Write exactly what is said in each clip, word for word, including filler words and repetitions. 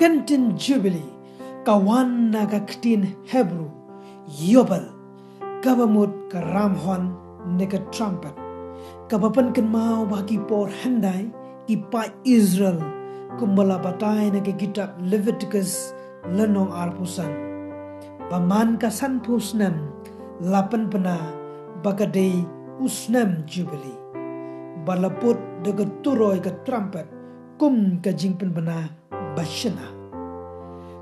Kyntien Jubilee ka wan na ka ktien Hebru, Yobel, kaba mut ka ramhorn ne ka trumpet, kaba pynkynmaw ba ha ki por hyndai ki paid Israel, kumba la batai na ka kitab Leviticus lynnong arphew san, ba man ka sanphew snem la pynbna ba ka dei u snem Jubilee, ba la put da ka turoi ka trumpet kum ka jingpynbna ba shna.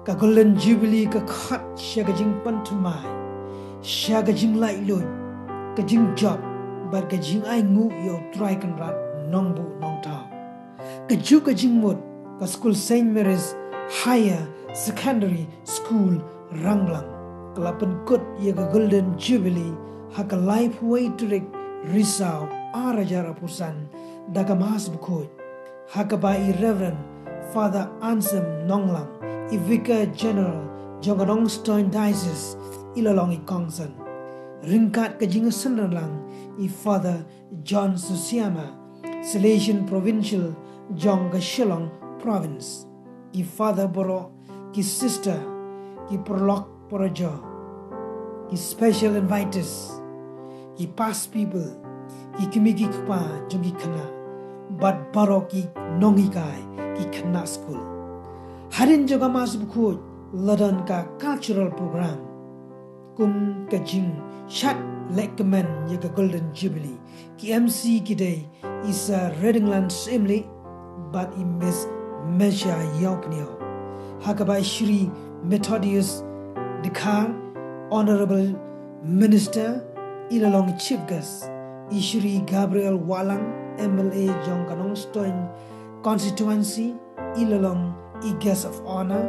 Ka Golden Jubilee ka khot sha ka jingpynthymmai, sha ka jinglaitluid, ka jingjop bad ka jingainguh ïa U Trai Kynrad Nongbuh Nongthaw. Kajuh ka jingmut, ka skul Saint Mary's Higher Secondary School Rangblang ka la pynkut ïa ka Golden Jubilee ha ka laiphew wei tarik Risaw ar hajar arphew san da ka Mass Bakhuid, ha kaba i Reverend Father Anselm Nonglang, i Vicar General jong ka Nongstoiñ Diocese, i la long i kongsan. Ryngkat ka jingsynran lang i Father John Susiama, Salesian Provincial jong ka Shillong Province, i Father baroh, ki sister, ki paralok parajor, ki special invitees, ki past pupil, ki kmie ki kpa jong ki khynnah, bad baroh ki nonghikai, ki khynnah skul. Hadien jong ka Mass Bakhuid la don ka cultural program kum ka jingshad lehkmen ïa ka Golden Jubilee. Ki M C ki dei i Sir Redingland Syiemlieh bad i Miss Mesha Ïawphniaw, ha kaba i Shri Methodius Dkhar, Honourable Minister, i la long Chief Guest, i Shri Gabriel Wahlang, M L A jong ka Nongstoiñ Constituency, i la long i Guest of Honour,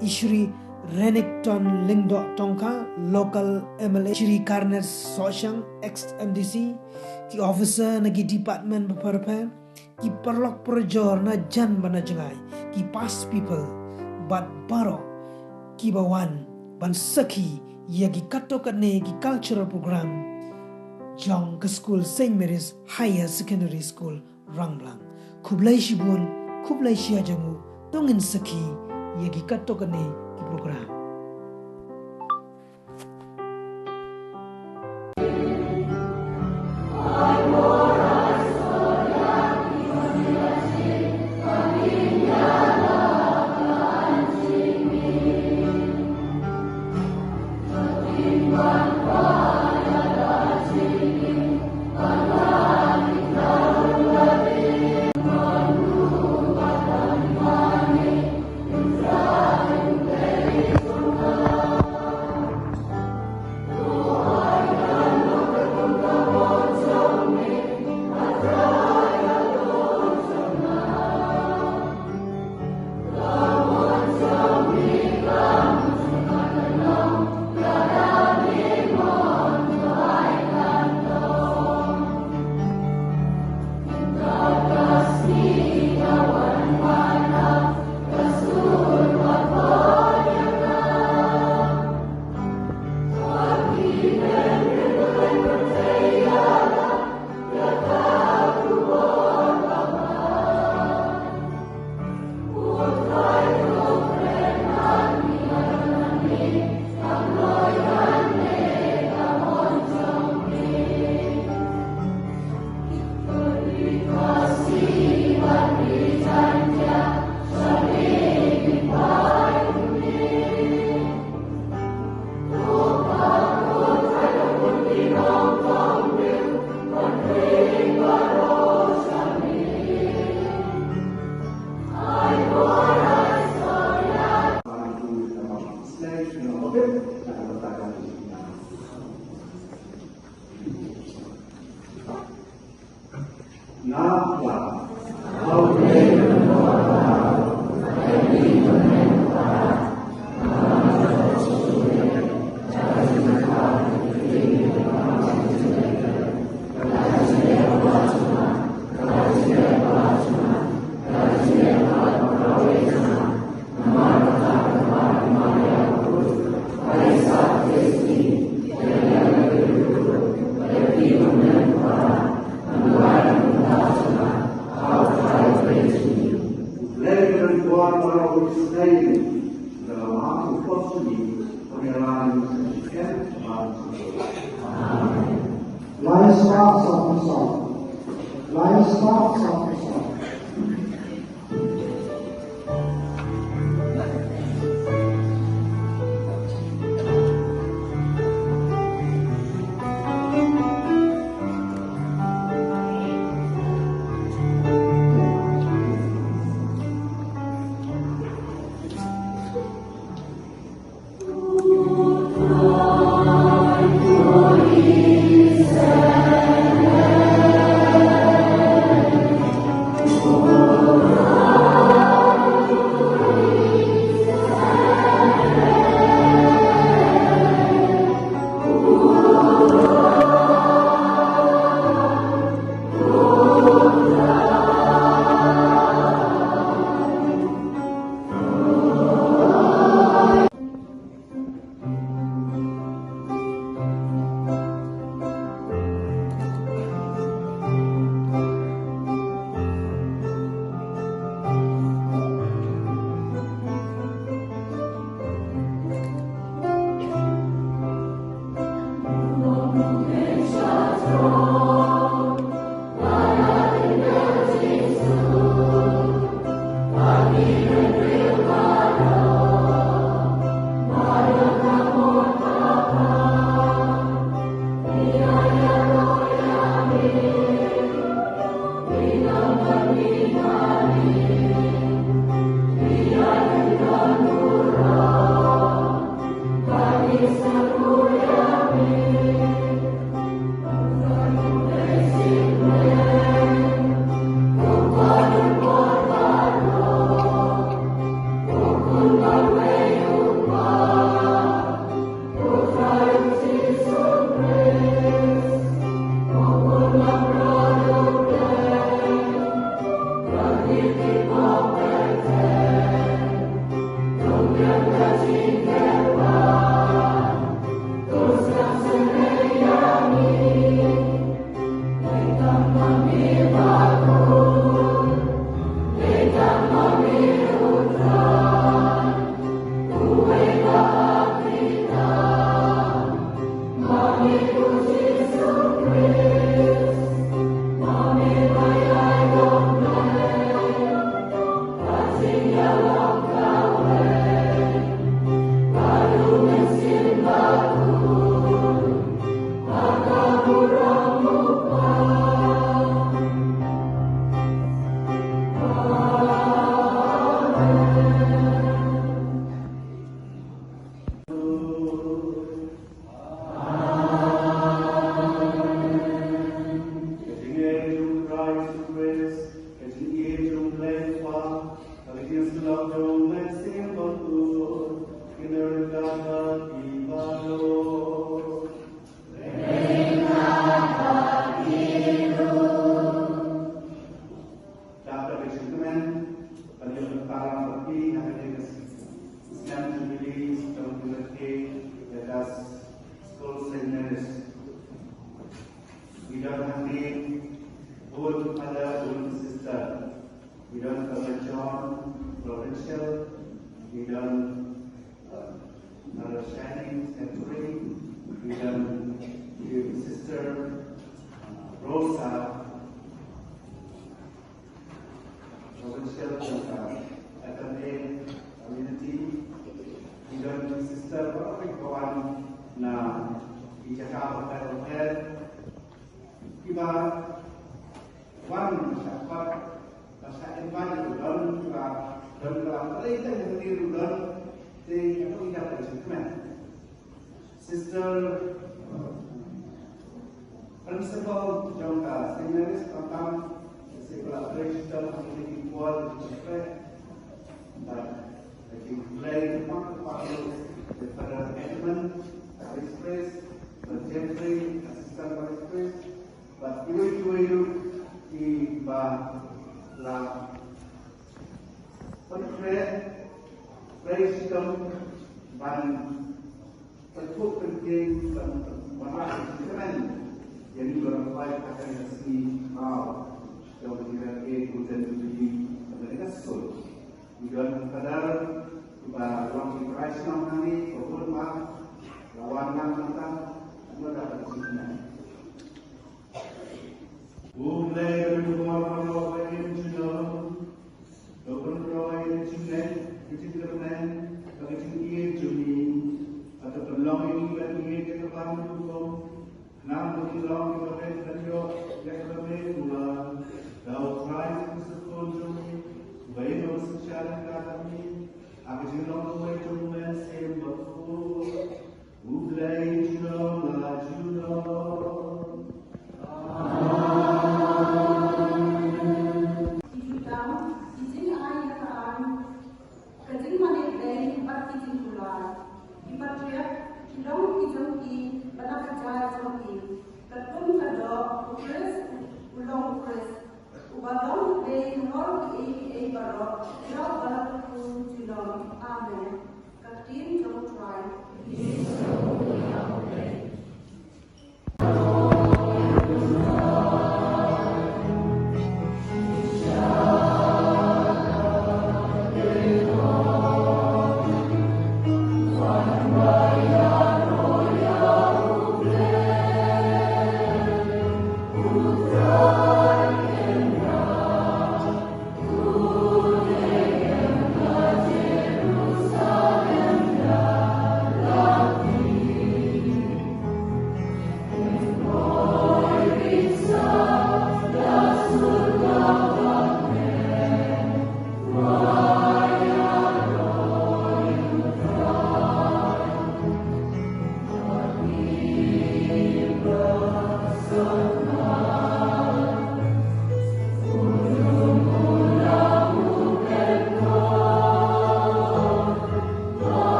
i Shri Renikton Lyngdoh Tongkha, Local M L A, Shri Carnes Sohshang, ex M D C, ki officer na ki department bapher bapher, ki paralok parajor na jan bad na jngai, ki past pupil, bad baroh kiba wan ban sakhi ïa ki katto katne ki cultural program jong ka skul Saint Mary's Higher Secondary School Rangblang. Khublei shibun, khublei shihajar nguh, to ngin sakhi ïa ki katto katne ki program. Lion Sparks of the song. Lion Sparks of the song. Dap da ka jingkmen ban ïoh ban paw lam bad phi ha kane ka snem Jubilee jong ka Skul Saint Mary's. Ngi don hangne bun father, bun sister. Ngi don Father John Provincial, ngi don Mother Shining Sanctuary, ngi don Sister Rosa, Provincial, uh, F M A Community, ngi don Sister baroh ki ba wan na ki jaka bapher bapher. Kiba wan sha khot, ba sha invite ruh don, kiba don ka lam balei te hangne ruh don, te ïa ka ïa ka jingkmen. Sister Principal jong ka Saint Mary's Khamtam, Sister Grace Tom, hangne ki por ki por. Bad ki play ki por ki por, Father Edmund, Vice Pres, Father Jeffrey, Assistant Vice Pres, bad kiwei kiwei ruh kiba la pynkhreh, pynshong ban pynthuh pyntieng ban, ban wad ban kmen ïa ngi baroh kawei ha kane ka sngi baroh jong ka jingïaid Golden Jubilee jong kane ka skul. Ngi don Father kiba long ki trai shnong hangne, ka bun ba la wan lang mynta, ngi da ka jingkmen. U Khrist u long u Khrist, uba long U Blei halor kiei kiei baroh, ïa uba la kyrkhu junom. Amen. Ka ktien jong U Trai.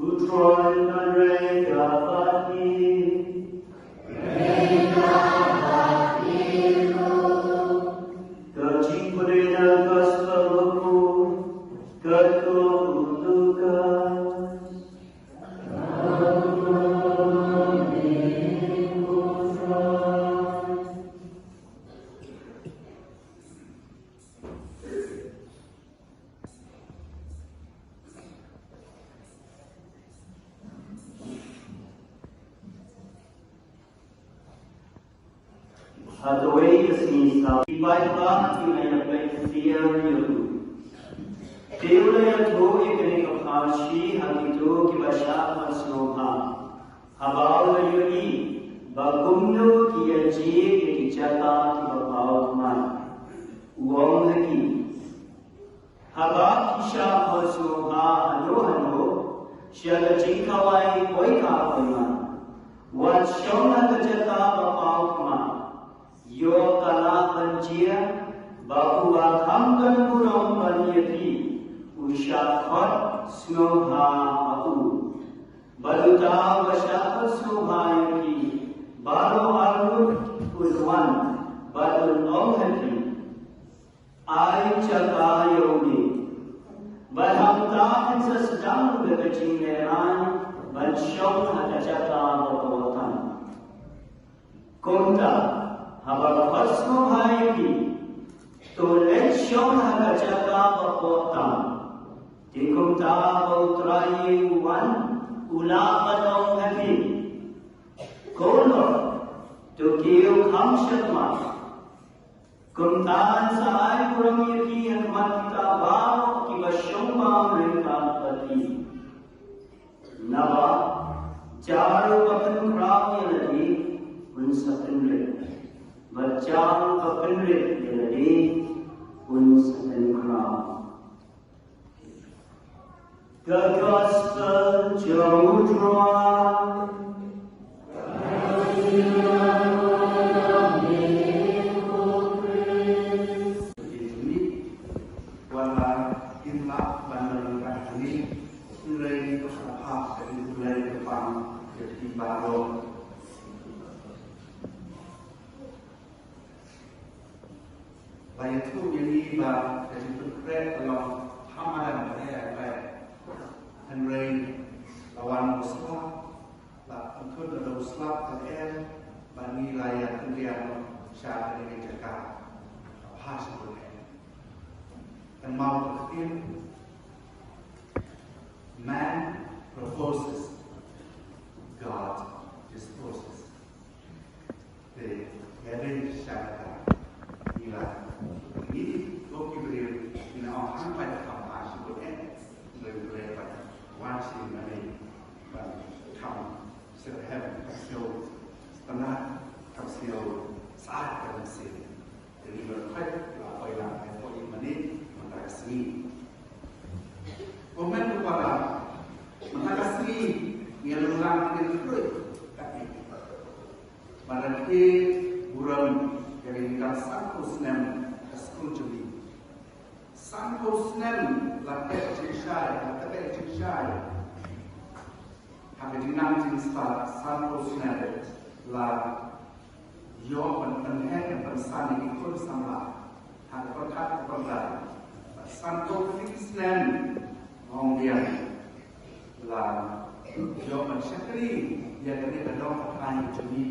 U Trai un rei ha khmat ngi. Ka jingpule na ka Gospel Lukas, katkum u Lukas. Ha kawei ka sngi saw, ki paidbah ki la ïapeit ïa u. Te u la ïathuh ïa kane ka pharshi ha kito kiba shah ban sngewbha. Haba u la ïohi ba kumno ki ïajied ïa ki jaka kiba paw khmat, u ong ha ki, haba phi shah ban sngewbha hano hano sha ka jingkhawai koit ka koit man, wat shong ha ka jaka ba paw khmat. Ïoh ka lah ban jia ba uba kham don burom ban ïa phi u shah khot sngewbha ha u. Bad uta uba shah khot sngewbha ïa phi baroh arngut un wan bad un ong ha phi, ai jaka ïa une. Bad hangta phin sa sdang da ka jinglehrain ban shong ha ka jaka ba paw tam. Kumta haba khot sngewbha ïa phi, to leit shong ha ka jaka ba paw tam. Te kumta haba U Trai u wan, u lah ban ong ha phi, ko lok, to kiew kham shakhmat. Kumta yn sa ai burom ïa phi ha khmat kita baroh kiba shong bam ryngkat bad phi. Naba jar uba pynkhraw ïa lade un sa pynrit, bad jar uba pynrit ïa lade un sa pynkhraw. Ka Gospel jong U Trai. Wan la kin lap ban ryngkat hangne, hynrei to sa phah ka jingkhuslai kyrpang ïa phi baroh. La ïathuh ïa ngi ba ka jingpynkhreh ka long ha madan ba eh ba eh. Hynrei la wan u slap, la pynthut da u slap ka eh, ba ngi la ïa pyndiang sha kane ka jaka. Passion. Te maw ka ktien, man proposes, God disposes. Te ïadei shisha kata, ngi la, ngi ko ki briew, ngi la ong hangta ka kam ha shi bun eh, ngi briew ban wan shi mane ban kam sha heaven, kam sha, ban kam sha, sa kam sha. Te ngi la poi, la poi la poi mane mynta ka sngi. Ko hynmen ko para, mynta ka sngi ngi la long lang ngi la poi. Bad la khie burom ïa kane ka sanphew snem ka skul jong ngi. Sanphew snem la tep jingshai, la tep jingshai. Ha ka jingnang jingstad sanphew snem la ïoh ban pynheh ban pynsan ïa ki khun samla ha ka pyrkhat ka pyrthei. Sanphew khyndai snem nga ong biang la ïoh ban shakri ïa kane ka dong ka thaiñ jong ngi.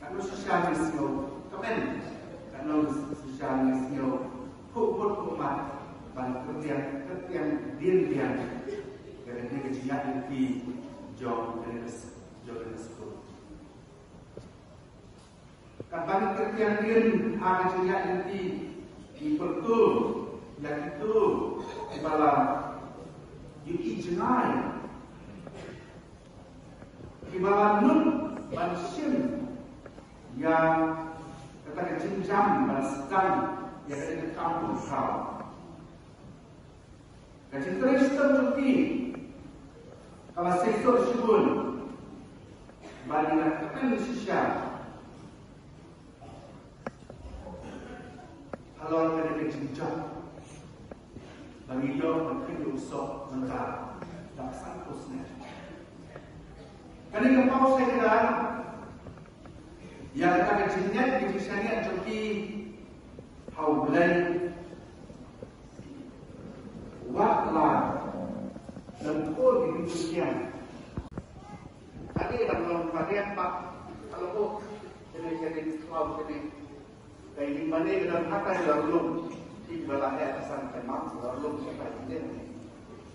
Katno shisha ngi sngew kmen, katno shisha ngi sngew khuid bud khuid mat ban kyrtiang, kyrtiang dien biang ïa kane ka jingïaid lynti jong kane ka s-, jong kane ka skul. Katba ngi kyrtiang dien ha ka jingïaid lynti, ngi pyrto ïa kito kiba la ïohi jngai, kiba la nud ban shim ïa kata ka jingjam ban sdang ïa kata ka kam pynpaw. Ka jingtrei shitom jong ki ka la seisoh shibun ba ngi la kmen shisha halor kane ka jingjop ba ngi ïoh ban kheiñ u soh mynta da ka sanphew snem. Kane ka paw shai kdar ïa kata ka jingngeit, ka jingshaniah jong ki ha U Blei. Wat la lem pur ki jingkiang. Kane dang long ka riang ba ka long, oh, kane ka ring khlaw kane. Ka ïing mane ka dang hatai la rlum. Ki ba la heh la san ka mam la rlum ka ïing mane.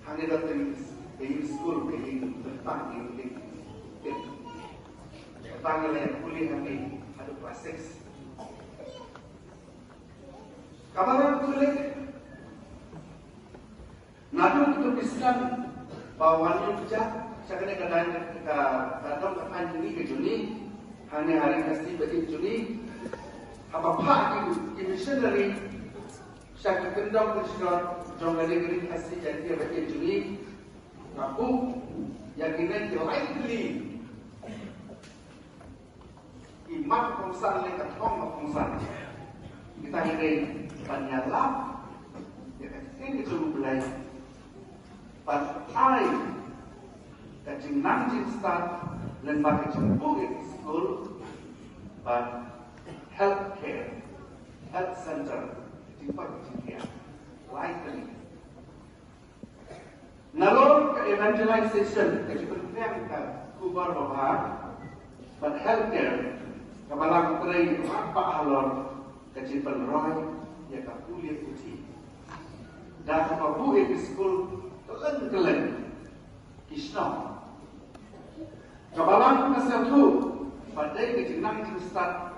Hangne da ka ïing, ka ïing skul, ka ïing bentang, ka ïing ding. Bentang la ïa pule hangne haduh class six. Kaba la pule naduh kito ki snem ba wan ïa ka jaka, sha kane ka dang ka, ka dong ka thaiñ jong ngi ka jong ngi, hangne ha ri Khasi ba ïeit jong ngi, haba phah ki, ki missionary sha ki kyndong ki shnong jong kane ka ri Khasi Jaiñtia ba ïeit jong ngi, ka buh ïa kine ki lai tylli ki mat kongsan lane ka thong ka kongsan. Kita ki dei ban ïalap ïa ka ktien ka jong U Blei, ban ai ka jingnang jingstad lane ka jingbuh ïa ki skul, bad health care, health center, ka jingpait ka jingkhiah. Lai tylli. Nalor ka evangelization, ka jingpynphriang ka khubor babha bad healthcare, ka Balang trei rangbah halor ka jingpynroi ïa ka pule puthi da kaba buh ïa ki skul kylleng kylleng ki shnong. Ka Balang ka sngewthuh ba dei ka jingnang jingstad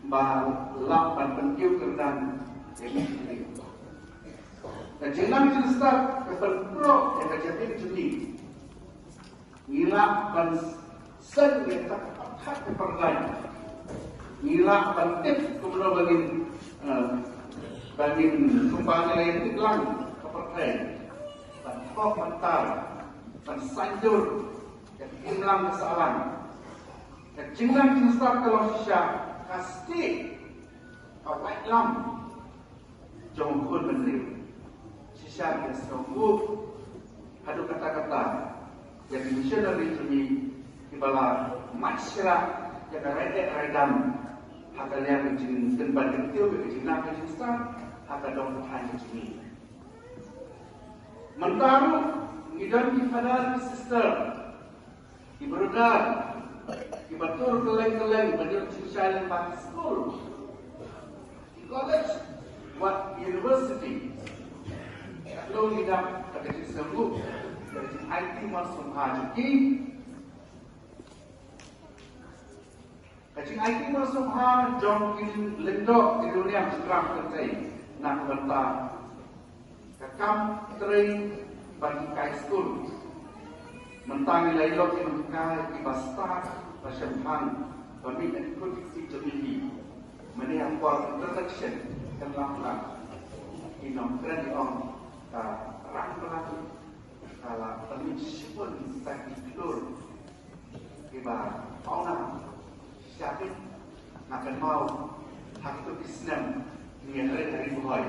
ba lah ban pynkiew kyrdan ïa ki briew. Ka jingnang jingstad ka pynpro ïa ka jabieng jong ngi. Ngi lah ban seng ïa ka pyrkhat ka pyrthei. Ngi lah ban tip kumno ba ngin, eh, ba ngin kumba ngi la ïa tip lang ka pyrthei. Ban thok ban tar, ban saiñdur ïa ka imlang ka sahlang. Ka jingnang jingstad ka long shisha ka stieh, ka waitlam jong u khun bynriew. Shisha ngi sngewnguh haduh katta katta ïa ki missionary jong ngi kiba la mait shlak ïa ka rai eh rai dam ha ka liang ka jingkynban kyntiew ïa ka jingnang ka jingstad ha ka dong ka thaiñ ka jong ngi. Mynta ruh ngi don ki father ki sister, ki brother, kiba tur kylleng kylleng ban ïoh jingshai lyngba ki skul. College, wat university. Ka long ïa ka ka jingsagu, ka jingaiti mar sngewbha jong ki. Ka jingaiti mar sngewbha jong ki lyngdoh ki riewniam ki tram kynthei na ka bynta ka kam trei ban hikai skul. Mynta ngi la ïoh ki nonghikai kiba stad, ba shemphang, ba mih na ki kut ki jong ngi. Mynne ha por introduction, kan lam lam ki nongkren ong ka Rangblang ka la pynmih shibun sa ki klur kiba ong na sha ki, nga kynmaw ha kito ki snem ngi ïa trei ha Ri Bhoi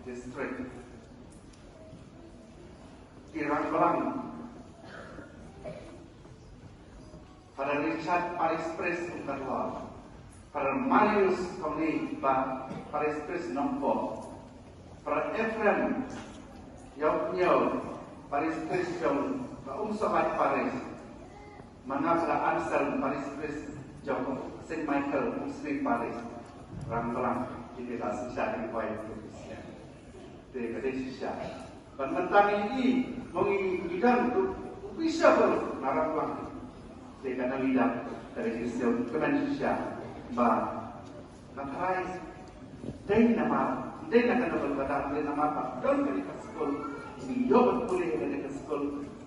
District. Ki Rangblang, Father Richard Parish Priest Umkadwal, Father Marius Tony ba Parish Priest Nongpoh, Father Ephraim Ïawpynïaw, Parish Priest jong ka Umsohwait Parish, Manga Father Anselm, Parish Priest jong ka Saint Michael Umsning Parish, Rangblang, kine la shisha ki poi. Te ka dei shisha. Ban mynta ngi i mo ngi i don u bishop na Rangblang. Te ka nang i dap ka dei shisha ka ban shisha ba na Trai dei namar dei na ka nobel ka dap dei namar ba don ka dei ka skul. Ngi ïoh ban pule ka dei ka skul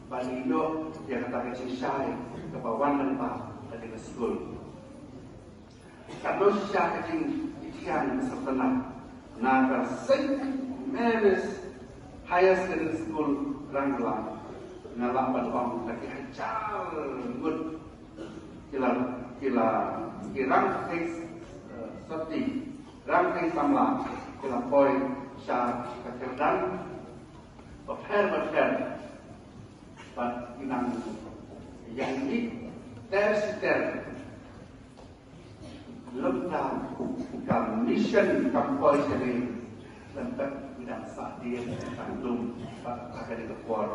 ba ngi ïoh ïa kata ka jingshai kaba wan lyngba ka dei ka skul. Ka don shisha ka jingithiang ka syrtana na ka Saint Mary's Higher Secondary School Rangblang. Nga lah ban ong da ki hajar ngut ki la ki la ki rangkhei, eh, sotti, rangkhei samla ki la poi sha ka kyrdan bapher bapher. Bad ki nang ïa ngi ter shi ter. Lem ka mission kam poi sha ri lem ka i dang sah dien tang dum bad ha kane ka por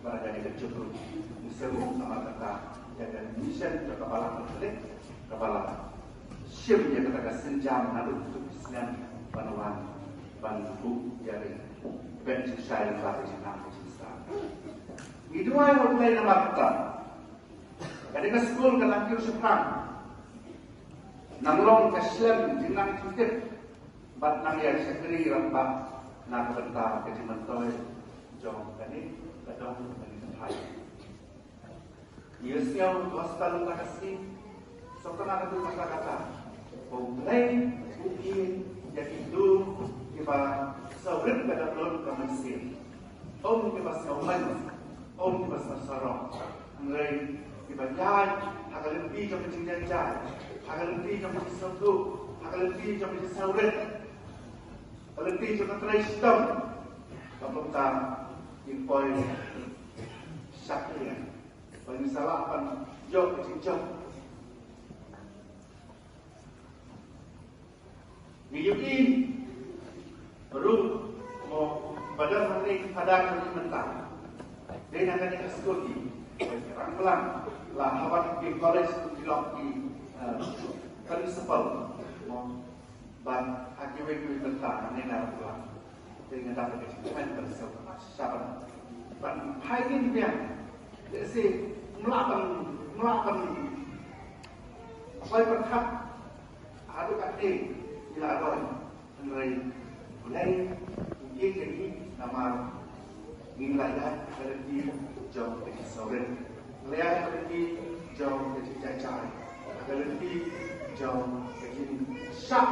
bad ha kane ka juk ruh. Ngi sngewbha namar kata ïa ka mission jong ka balang Katholik ka balang shim ïa kata ka sienjam naduh kito ki snem ban wan ban buh ïa ri. Ban jingshai lyngba ka jingnang ka jingstad. Ngi duwai ha U Blei namar kata. Kane ka skul ka nang kiew shaphrang. Nang long ka shlem jingnang jingtip bad nang ïa shakri rangbah na ka bynta ka jingmyntoi jong kane ka dong kane ka thaiñ. Ïa sngew gospel ka sngi sngewtynnat ka kata kata. Ba U Blei u ïeit ïa kito kiba sngewrit ka dohnud ka mynsiem. Ym kiba sngewmyn, ym kiba sngewsarong. Hynrei kiba ïaid ha ka lynti jong ka jingjynjar, ha ka lynti jong ka jingsngewthuh, ha ka lynti jong ka jingsngewrit, ha ka lynti jong ka trei shitom. Ka kumta kin poi shakri. Ba ngin sa lah ban ïoh ka jingjop. Ngi ïohi ruh mo ba don hangne ki phadar hangne mynta. Dei na kane ka skul ki Rangblang la haba ki college ki long ki, eh, principal mo. Bad ha kiwei kiwei bynta hangne na Rangblang. Te nga dap ka jingkmen ban sngewthuh sha ban ban phai kin biang. Lehse mlah ban mlah ban phai pyrkhat haduh katne ila roi. Hynrei Blei u ïeit ïa ngi namar ngi la ïaid ha ka lynti jong ka jingsngewrit. Ngi la ïaid ha ka lynti jong ka jingjynjar. Ha ka lynti jong ka jingshah.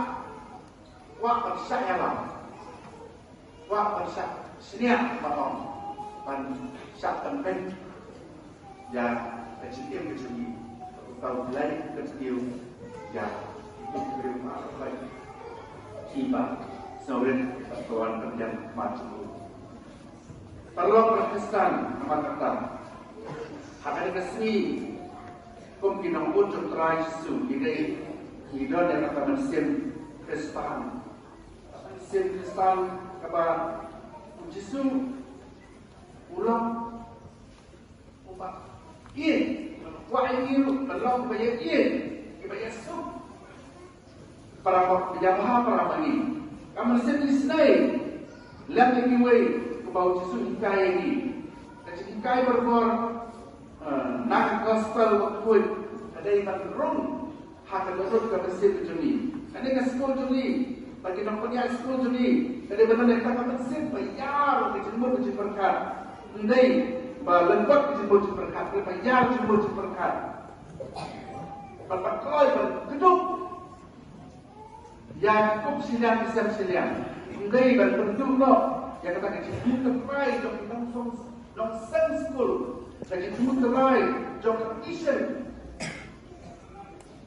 Kwah ban shah ïalam. Kwah ban shah shaniah ban ong. Ban shah pynbeit ïa ka jingim ka jong ngi. Uta U Blei u pynkiew ïa ki briew ba kiba sngewrit bad ka wan pyndiang ma jong u. Paralok ba Khristan, namar kata ha kane ka sngi kum ki nongbud jong U Trai Jisu ngi dei ngi don ïa kata ka mynsiem Khristan. Mynsiem Khristan kaba U Jisu u long uba ïeit, uba kwah ïa ngi ruh ban long kiba ïeit, kiba ïasuk. Para ba ïa ba ha para ba ngi. Ka mynsiem isynei. Lem ïa kiwei kaba u Jisu hikai ïa ngi. Ka jinghikai barabor, eh, na ka gospel ba khuid ka dei ban rung ha ka dohnud ka mynsiem ka jong ngi. Kane ka skul jong ngi, ba ki nongpynïaid skul jong ngi, ka dei ban don ïa ka mynsiem ba ïar ka jingmut ka jingpyrkhat. Ym dei ba lyngkot ka jingmut jingpyrkhat, ka dei ba ïar ka jingmut jingpyrkhat. Ban pat kloi ban kdup ïa ki kup shiliang ki sem shiliang. Ym dei ban pynduh noh ïa kata ka jingthmu tynrai jong ki nongshong nongseng skul, ka jingthmu tynrai jong ka mission.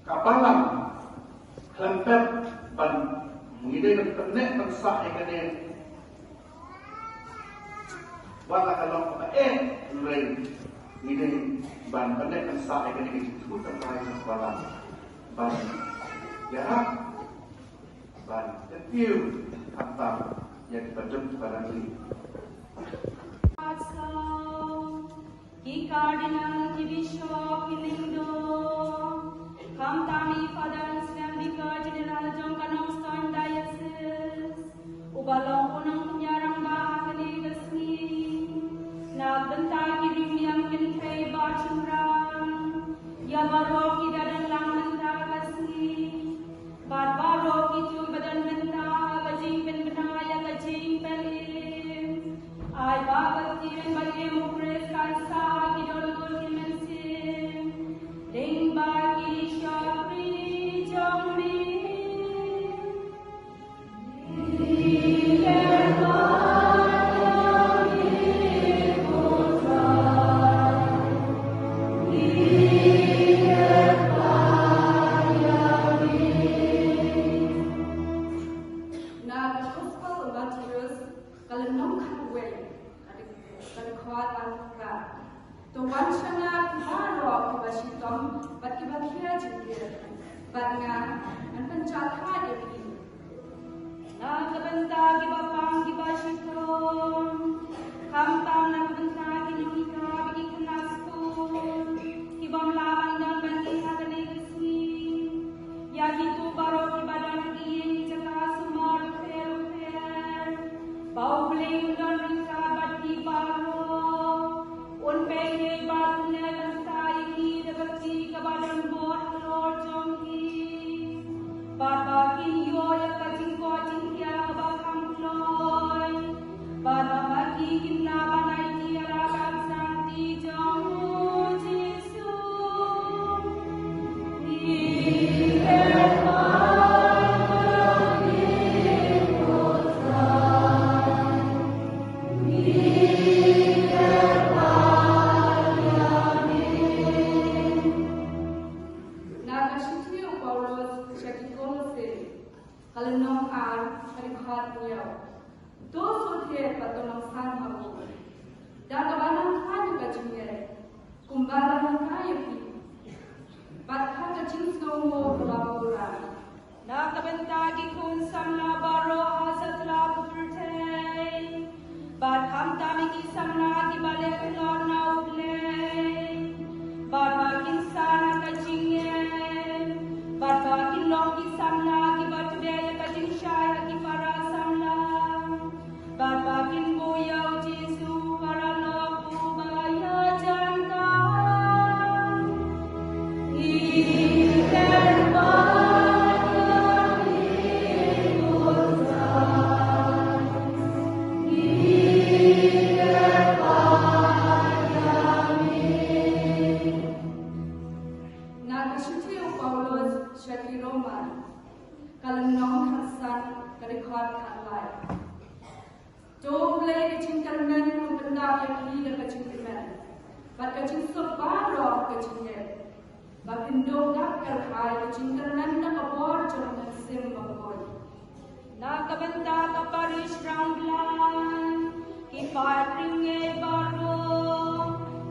Ka balang khlem pep ban ngi dei ban pynneh pynsah ïa kane. Wat la ka long kaba eh, hynrei ngi dei ban pynneh pynsah ïa kane ka jingthmu tynrai jong ka balang ban ïarap, ban kyntiew khamtam ïa kiba duk kiba rangli. Ki Cardinal, ki Bishop, ki Lyngdoh, khamtam i Father Sven, Vicar General jong ka Nongstoiñ Diocese, uba long u nongpynïaid rangbah ha kane ka sngi, na ka bynta ki riewniam kynthei bad shynrang, ïa baroh kiba don lang mynta ka sngi. Bad baroh kito ba don mynta ha ka jingpynbna ïa ka jingpynim. Ai ba ka ktien ba im u Khrist kan sah ha ki dohnud ki mynsiem. Lyngba ki shakri jong me. Na ka Gospel u Mathaios, ka lynnong khatwei, ka dkhot arphew phra. To wan sha nga baroh kiba shitom bad kiba khia jingkit, bad nga ngan pynjah ïa phi. Na ka bynta kiba pang kiba shitom, khamtam na ka bynta ki nonghikai bad ki khynnah skul, ki bym lah ban don bad ngi ha kane ka sngi. Ïa kito baroh kiba don ha ki ïing ki jaka sumar bapher bapher, ba U Blei un don ryngkat bad ki baroh. Un peit ïa baroh, un leh ryngkat ïa ki da ka kti kaba donbor halor jong ki. Bad ba kin ïoh ïa ka jingkoit jingkhiah kaba kham kloi. Bad ba ma ki kin lah ban aiti ïa la ka kti jong U Jisu. Na ka shithi u Paulus sha ki Kolose, ka lynnong ar, ka dkhot hynñiew. To sngewthuh bad to nang san ha U, da kaba nang khlaiñ ka jingngeit, kumba la hikai ïa phi, bad ha ka jingsngewnguh kaba pura. Na ka bynta ki khun samla baroh ha satlak ka pyrthei, bad khamtam ïa ki samla kiba leh tlot na U Blei, bad ba kin san ha ka jingngeit, bad ba kin long ki samla kiba tbeh ïa ka jingshai ha ki para samla. Bad ba kin buh ïa U Jisu para lok uba ïajan ka. Ngi kyrpad ïa me, Khrist. Ngi kyrpad ïa me. Na ka shithi u Paulus sha ki Roma, ka lynnong khatsan, ka dkhot khatlai. To U Blei ka jingkyrmen un pyndap ïa phi da ka jingkmen bad ka jingsuk baroh ka jingngeit, ba phin duh dap kyrhai ka jingkyrmen da ka bor jong U Mynsiem Bakhuid. Na ka bynta ka parish Rangblang, ki paid riewngeit baroh,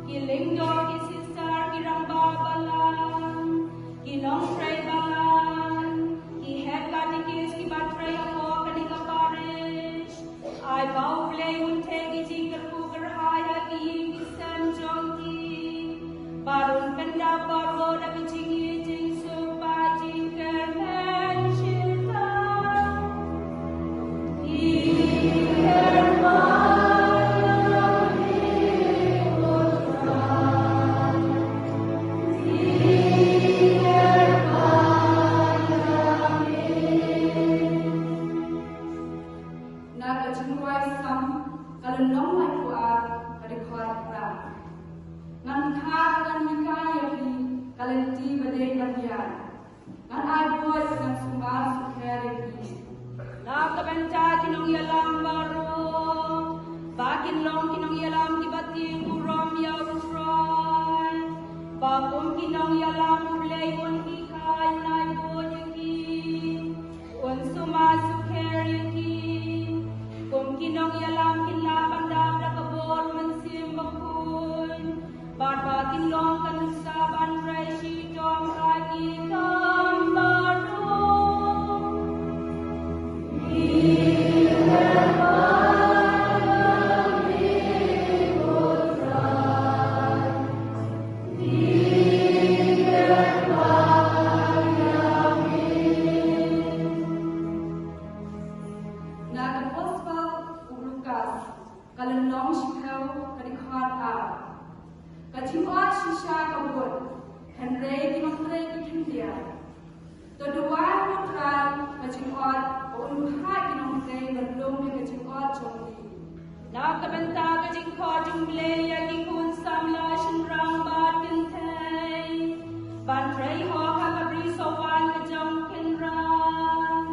ki lyngdoh, ki sister, ki rangbah balang, ki nongtrei balang, ki head catechist kiba trei hapoh kane ka parish, ai ba U Blei un theh ki jingkyrkhu kyrhai ha ki ïing ki sem jong ki, bad un pyndap baroh da ki jingïeit jingsuk bad jingkyrmen Kin long ki nongïalam kiba tieng burom ïa U Trai. Ba kum ki nongïalam U Blei un hikai un aiti ïa ki, un sumar sukher ïa ki. Kum ki nongïalam kin lah ban dap da ka bor Mynsiem Bakhuid. Bad ba kin long ka nuksa ban trei shitom ha ki kam baroh. Na ka Gospel u Lukas, ka lynnong shiphew, ka dkhot ar. Ka jingot shisha ka bud, hynrei ki nongtrei ki khyndiat. To duwai ha U Trai ka jingot, ba un kha ki nongtrei ban lum ïa ka jingot jong ki. Na ka bynta ka jingkhot jong U Blei ïa ki khun samla shynrang bad kynthei, ban trei hok ha ka bri sohwan ka jong U Kynrad.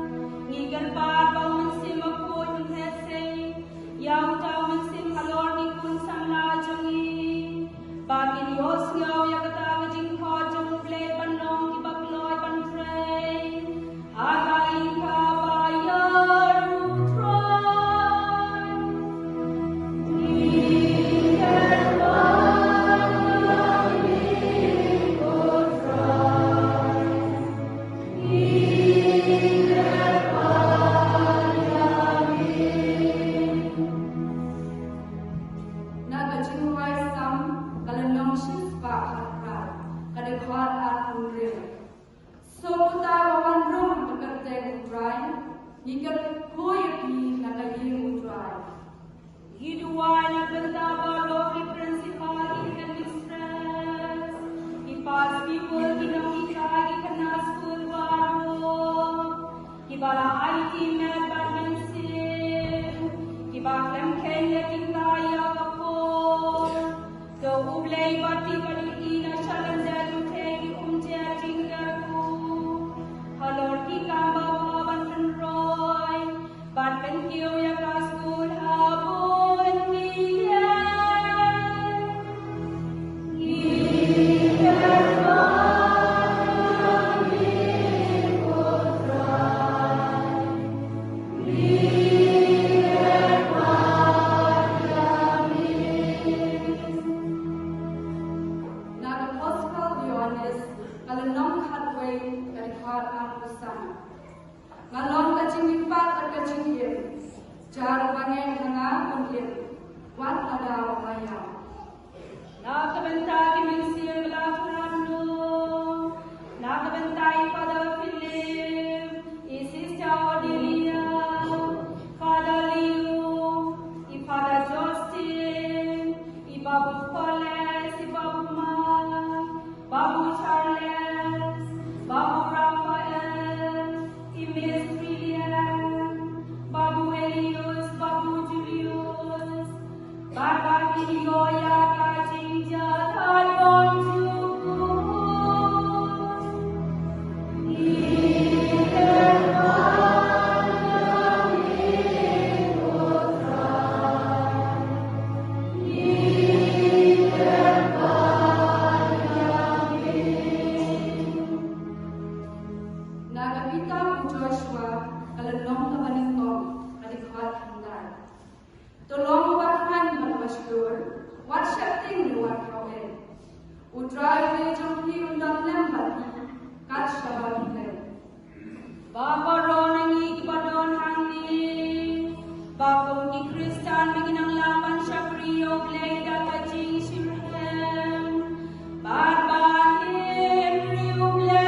Ngi kyrpad ba U Mynsiem Bakhuid un heh seng ïa uta u mynsiem halor ki khun samla jong ngi, ba kin ïohsngew ïa kata ka jingkhot jong U Blei ban long kiba kloi ban trei ha ka lyngkha ba ïa U Trai. Ngi kyrpad ïa me, ko Trai. Na ka Jingrwai Salm, ka lynnong shispah khatphra, ka dkhot arphew hynriew. Suk uta uba wan rung ha ka kyrteng U Trai, ngi kyrkhu ïa phi na ka ïing U Trai. Ngi duwai na ka bynta baroh ki principal, ki headmistress, ki past pupil, ki nonghikai, ki khynnah skul baroh, kiba la aiti met bad mynsiem, kiba khlem kheiñ leh ki khlaiñ ïa ka por. To U Blei ba tip bad ïohi na sha lyndet, to theh ki umjer jingkyrkhu halor ki kam ba bha ban pynroi bad pynkiew ïa ka skul ha bun ki liang. Ngi kyrpad ïa me, ko Trai. Ngi kyrpad ïa me. Na ka Gospel Ïoannis, ka lynnong khatwei, ka dkhot arphew san. Nga long ka jingmihpat bad ka jingim. Jar uba ngeit ha nga un im, wat lada u la ïap. Na ka bynta ki mynsiem ba la khlad noh, na ka bynta i Father Philip, i Sister Odelia, Father Leo, i Father Justin, i Babu Poles, i Babu Mark, Babu Charles, Babu Raphael, i Miss Trillian, Babu Elius, Babu Julius, bad ba kin ïoh ïa ka jingjia kaba bymjukut. Ngi kyrpad ïa me, ko Trai. Ngi kyrpad ïa me. Na ka Peter u Joshua, ka lynnong kaba nyngkong, ka dkhot khyndai. To long uba khlaiñ bad uba shlur, wat sheptieng ne wat khaw eh. U Trai Blei jong phi un don lem bad phi kat shaba phi leit. Ba baroh na ngi kiba don hangne, ba kum ki Khristan ba kin nang lah ban shakri ïa U Blei da ka jingshitrhem bad ba hynriew Blei.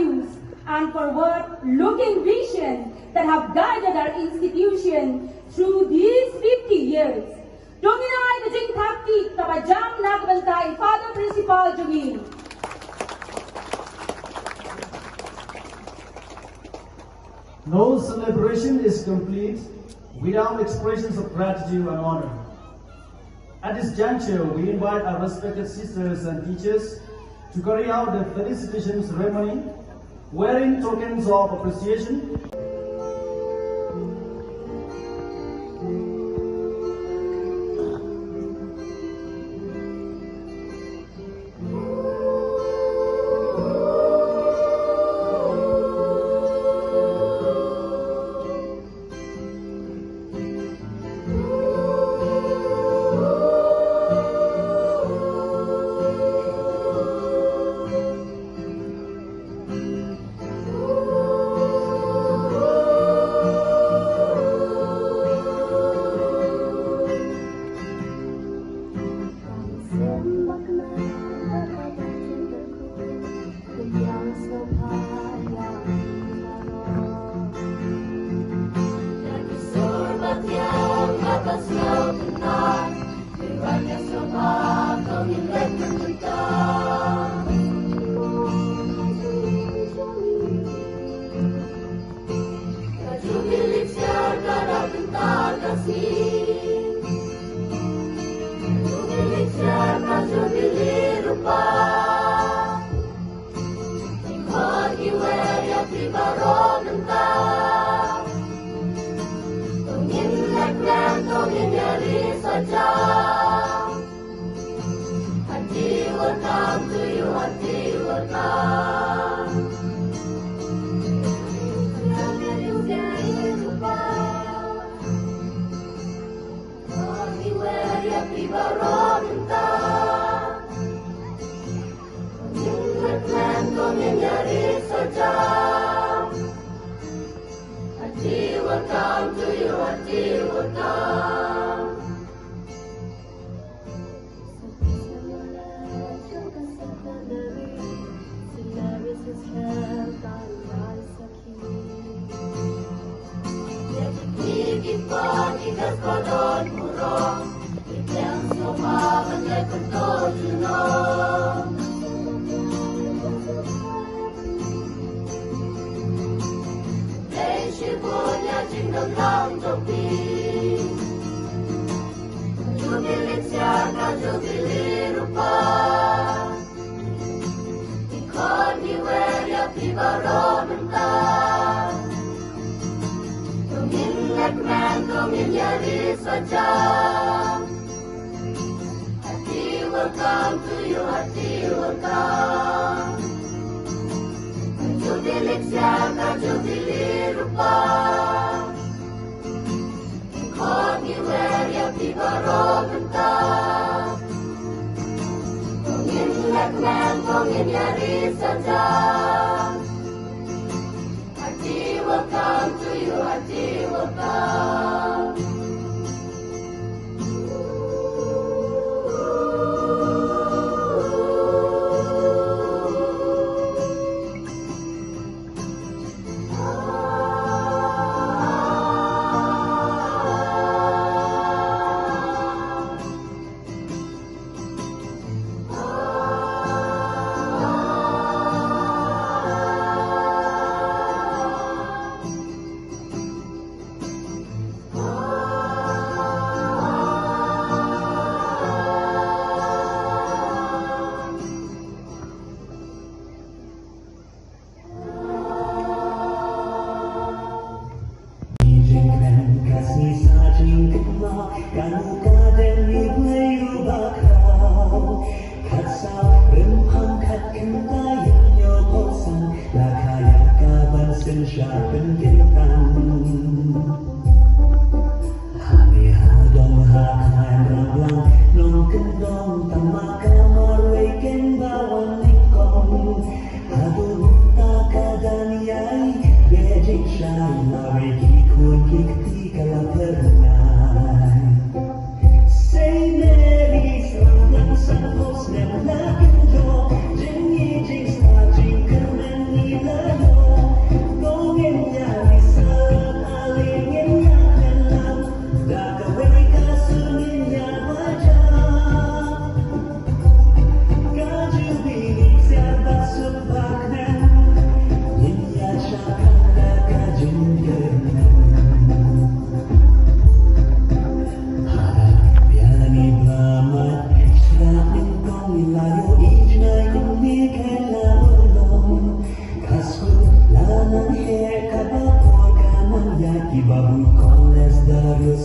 and forward-looking vision that have guided our institution through these fifty years. To ngin ai ka jingthap kti kaba jam na ka bynta i Father Principal jong ngi. No celebration is complete without expressions of gratitude and honor. At this juncture, we invite our respected sisters and teachers to carry out the felicitation ceremony, wherein tokens of appreciation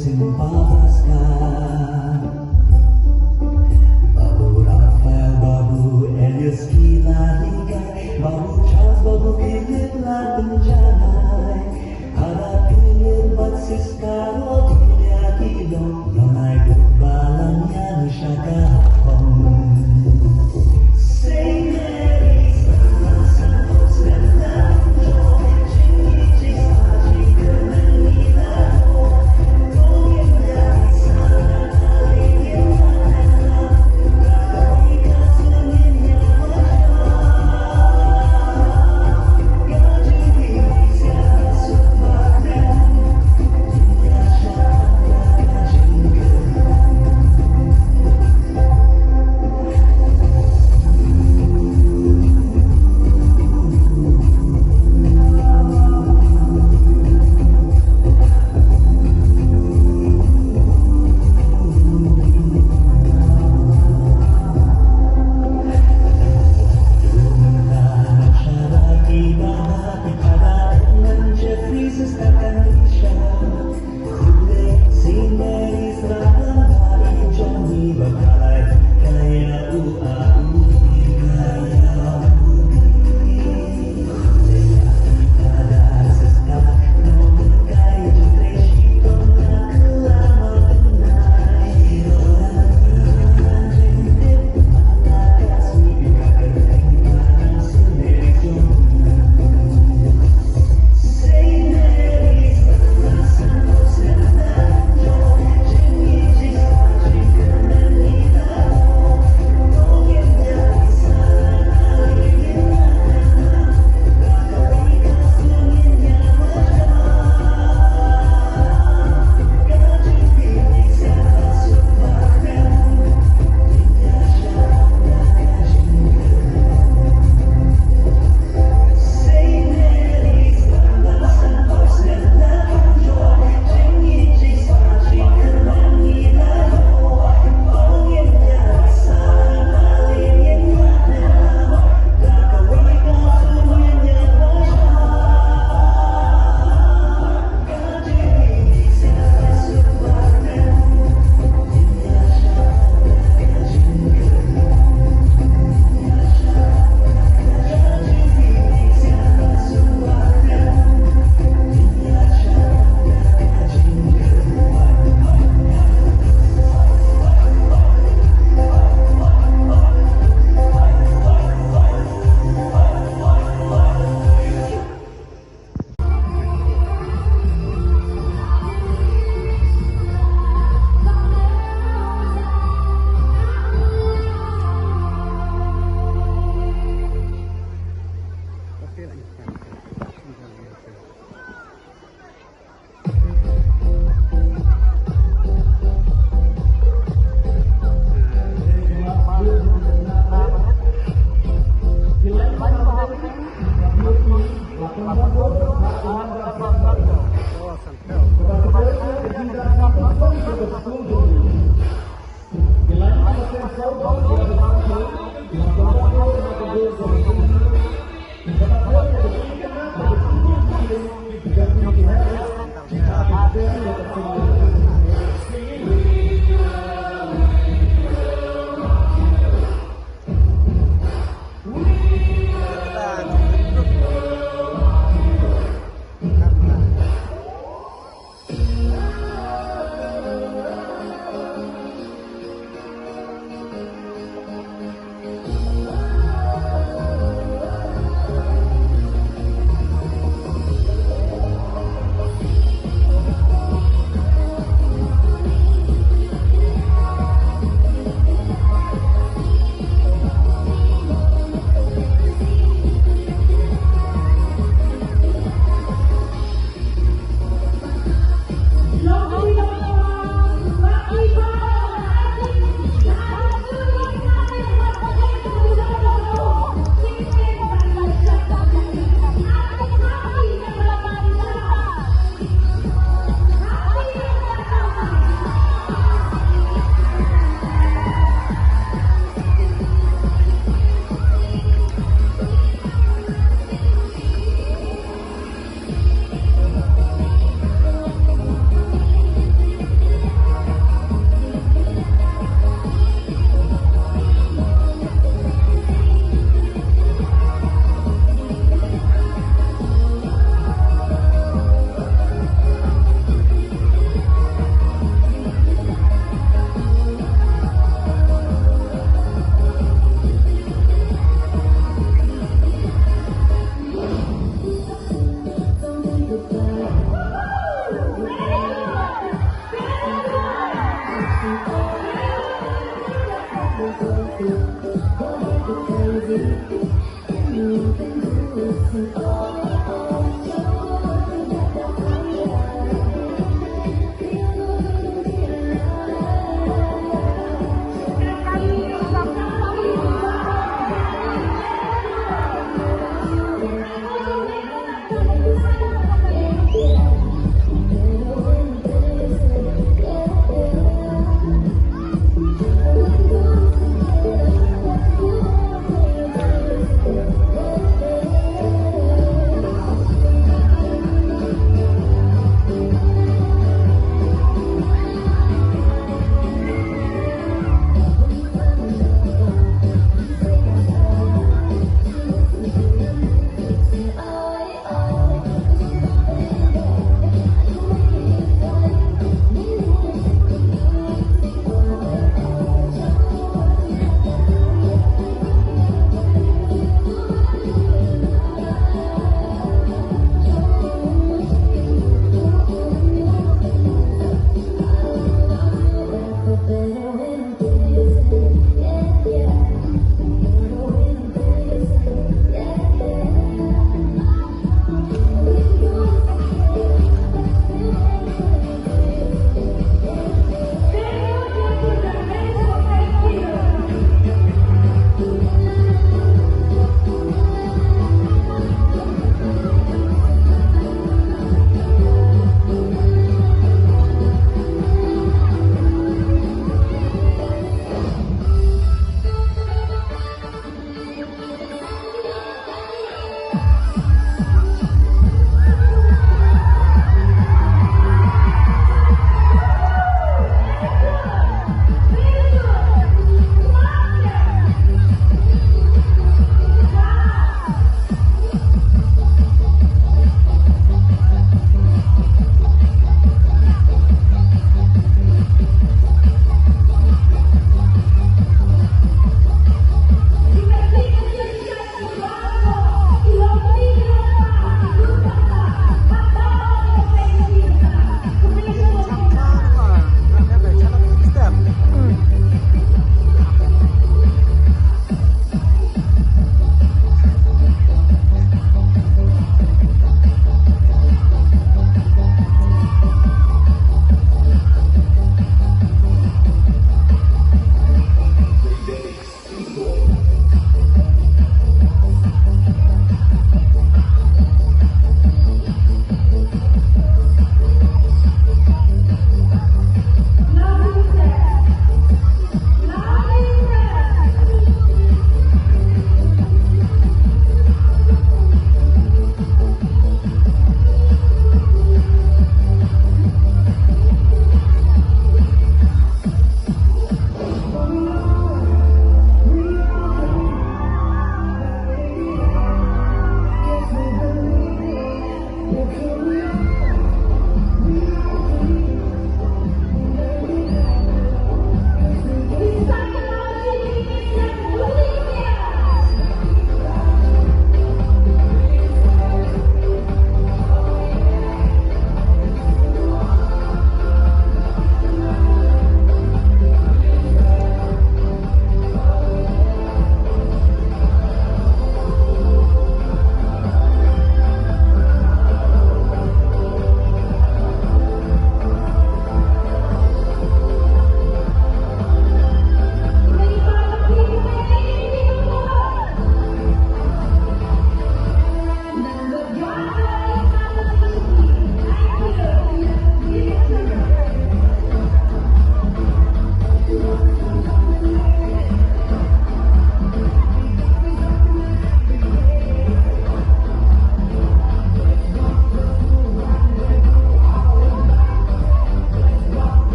Simbabaska, Babu Rafael, Babu Elias ki la hikai, Babu Charles, Babu Philip la pynjanai. Haba Philip bad Siska ruh ki la ki long, long ai bud ba la mian sha ka hapong.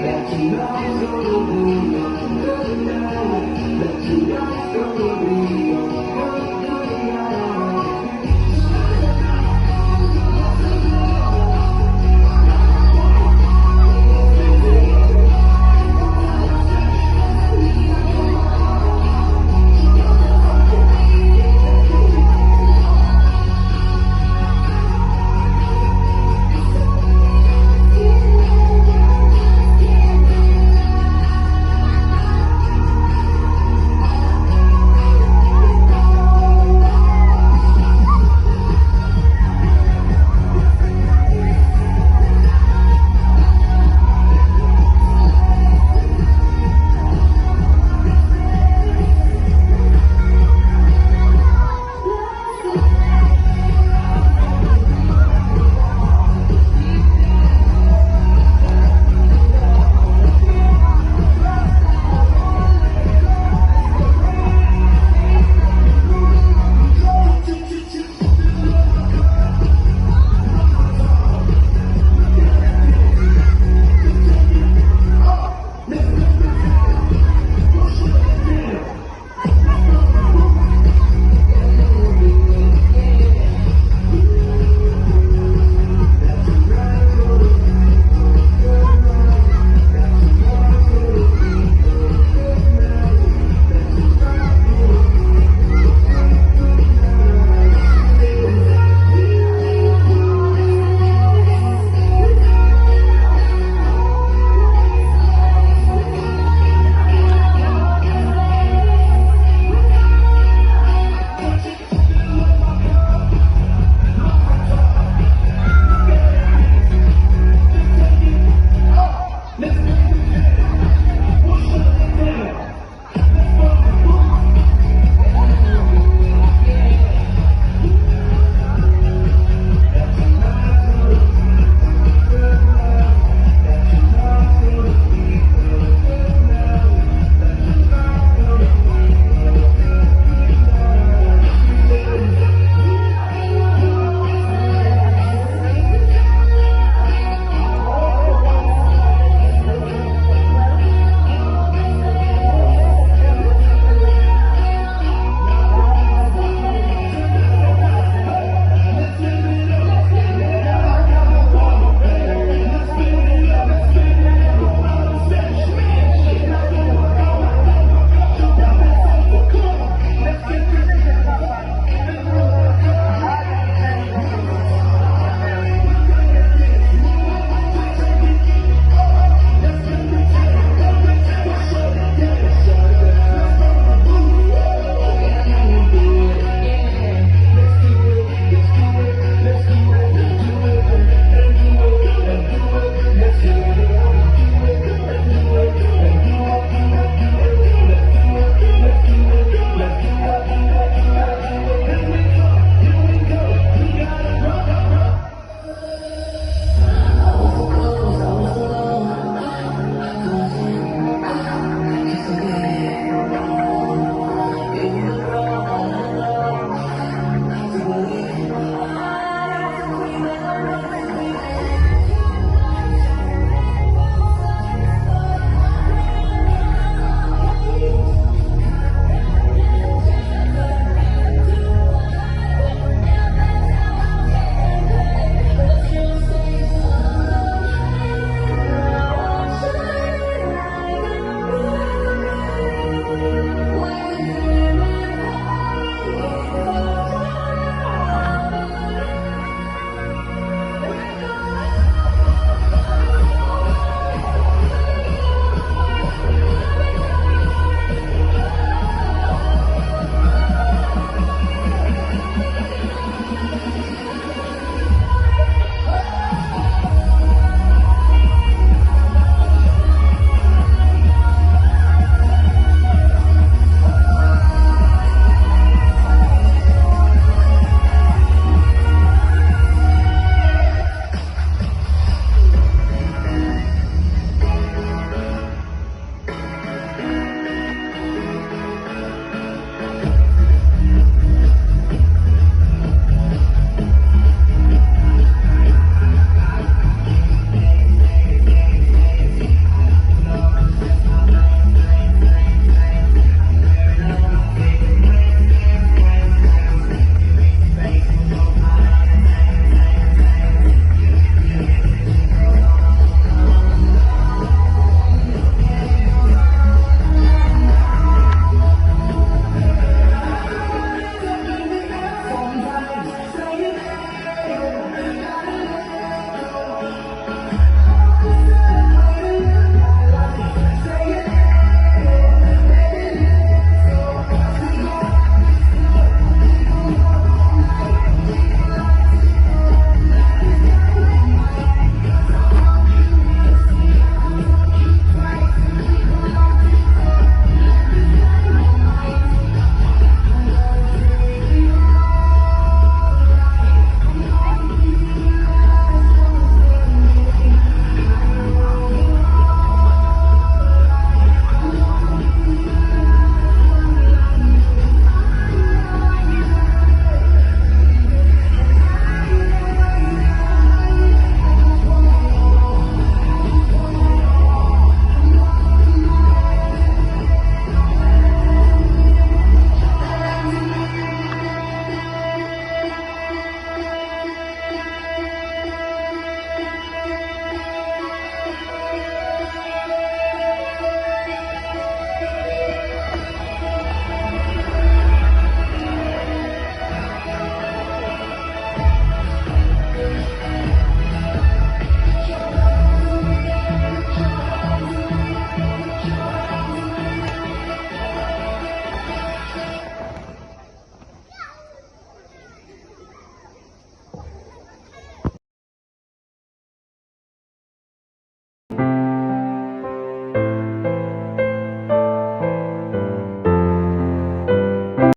That's enough.